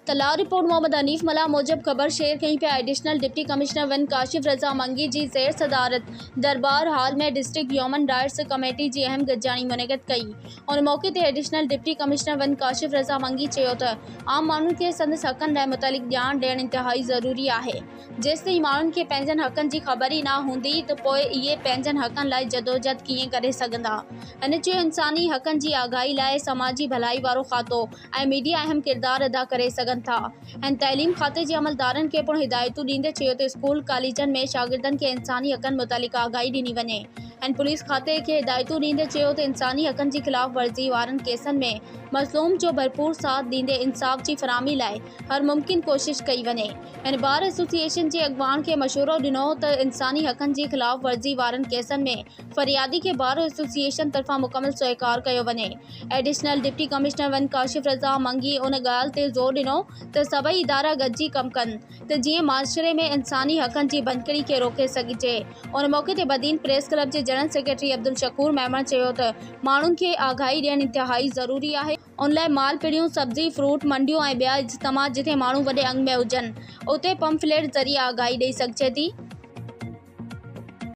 تلار report Muhammad Hanif ملاح موجب خبر share ڪئي پيا additional deputy commissioner one Kashif Raza Mangi جي زير صدارت Darbar hall ۾ district human rights committee جي اهم گڏجاڻي منعقد ڪئي ان موقعي تي additional deputy commissioner one Kashif Raza Mangi چيو ته عام ماڻهن کي سندس حقن لاء متعلق ڄاڻ ڏيڻ انتهائي ضروري آهي جيستائين ماڻهن کي پنهنجن حقن جي خبر ئي نه هوندي ته پوء اهي پنهنجن حقن لاء جدوجھد ڪيئن ڪري سگهندا. هن چيو انساني حقن جي آگاهي لاء سماجي ڀلائي وارو کاتو ۽ ميڊيا اهم ڪردار ادا ڪري سگهن ٿا. هن تعليم کاتي جي عملدارن کي پڻ هدايتون ڏيندي چيو ته اسڪول، ڪاليجن ۾ شاگردن کي انساني حقن متعلق آگاهي ڏني وڃي. هن پوليس کاتي کي هدايتون ڏيندي چيو ته انساني حقن جي خلاف ورزي وارن ڪيسن ۾ مظلوم جو ڀرپور ساٿ ڏيندي انصاف جي فراهمي لاء هر ممڪن ڪوشش ڪئي وڃي. هن بار ايسوسيئيشن جي اڳواڻ کي مشورو ڏنو ته انساني حقن جي خلاف ورزي وارن ڪيسن ۾ فريادي کي بار ايسوسيئيشن طرفان مڪمل سهڪار ڪيو وڃي. Additional deputy commissioner one Kashif Raza Mangi ان ڳالهه تي زور ڏنو ته سڀئي ادارا گڏجي ڪم ڪن ته جيئن معاشري ۾ انساني حقن جي ڀڃڪڙي کي روڪي سگهجي. ان موقعي تي بدين پريس ڪلب جي جنرل سيڪريٽري عبدالشڪور ميمڻ چيو ته ماڻهن کي آگاهي ڏيڻ انتهائي ضروري آهي، ان لاء مال پڙيون، سبزي، فروٽ منڊيون ۽ ٻيا اجتماع جتي ماڻهو وڏي انگ ۾ هجن، اتي پمفليٽ ذريعي آگاهي ڏئي سگهجي ٿي.